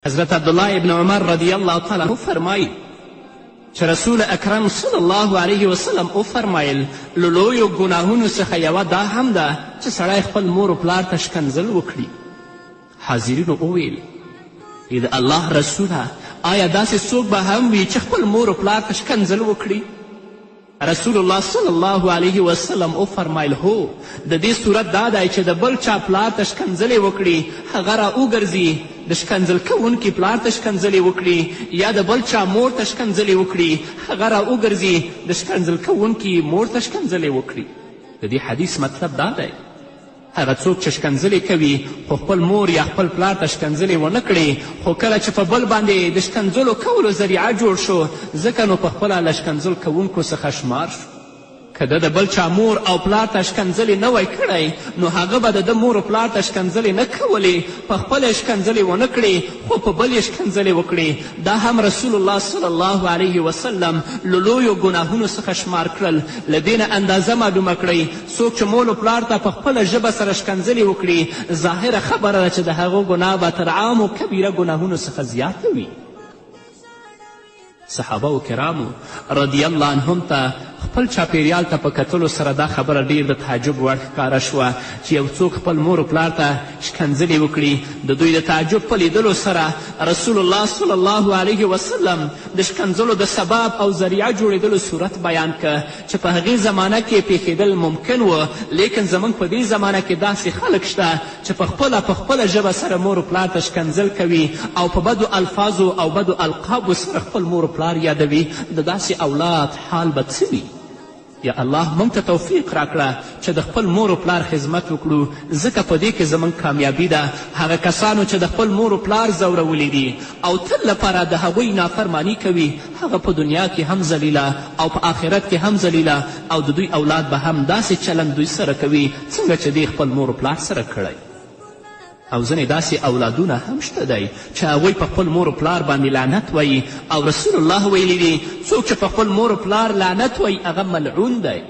حضرت عبدالله ابن عمر رضی الله تعالی عنه فرمایي چې رسول اکرم صلی الله علیه وسلم وفرمایل، له لویو ګناهونو څخه یوه دا هم ده چې سړی خپل مور و پلار ته ښکنځل وکړي. حاضرینو وویل، ای د الله رسوله، آیا داسې څوک به هم وي چې خپل مور و پلار ته ښکنځل وکړي؟ رسول الله صلی الله علیه وسلم وفرمایل، هو، د دې صورت دا دی چې د بل چا پلار ته ښکنځلې وکړي، هغه را وګرځي د ښکنځل کوونکي پلار ته ښکنځلې وکړي، یا د بل چا مور ته ښکنځلې وکړي، هغه را وګرځي د ښکنځل کوونکي مور ته ښکنځلې وکړي. د دې حدیث مطلب دا دی، هغه څوک چې ښکنځلې کوي خو خپل مور یا خپل پلار ته ښکنځلې ونه کړي، خو کله چې په بل باندې د ښکنځلو کولو ذریعه جوړ شو، ځکه نو په خپله له ښکنځل کوونکو څخه شمار شو. که ده د بل چا مور او پلار ته ښکنځلې نه وای کړی، نو هغه به د ده مور و پلار ته ښکنځلې نه کولې، په خپله یې ښکنځلې ونه کړې، خو په بل یې ښکنځلې وکړې. دا هم رسول الله صلی الله علیه وسلم له لویو ګناهونو څخه شمار کړل. له دې نه اندازه معلومه کړئ، څوک چې مور و پلار ته په خپله ژبه سره ښکنځلې وکړي، ظاهره خبره ده چې د هغه ګناه به تر عامو کبیره ګناهونو څخه زیاته وي. صحابه و کرامو رضی الله عنهم ته خپل چاپیریال ته په کتلو سره دا خبره ډیر د تعجب وړ ښکاره شوه چې یو څوک خپل مور و پلار ته ښکنځلې وکړي. د دوی د تعجب په لیدلو سره رسول الله صلی الله علیه وسلم د ښکنځلو د سبب او ذریعه جوړېدلو صورت بیان که چې په هغې زمانه کې پېښېدل ممکن و، لیکن زموږ په دې زمانه کې داسې خلک شته چې په خپله په خپله ژبه سره مور و پلار ته ښکنځل کوي او په بدو الفاظو او بدو القابو سره خپل مور و پلار یادوي. د داسې اولاد حال به څه وي؟ یا الله موږ ته توفیق راکړه چې د خپل مور و پلار خدمت وکړو، ځکه په دې کې زموږ کامیابي ده. هغه کسانو چې د خپل مور و پلار ځورولي دي او تل لپاره د هغوی نافرماني کوي، هغه په دنیا کې هم ذلیله او په آخرت کې هم ذلیله، او د دوی اولاد به هم داسې چلند دوی سره کوي څنګه چې دې خپل مور و پلار سره کړی. او ځینې داسې اولادونه هم شته دی چې هغوی په خپل مور و پلار باندې لعنت وایي، او رسول الله ویلي دي څوک چې په خپل مور و پلار لعنت وایي هغه ملعون دی.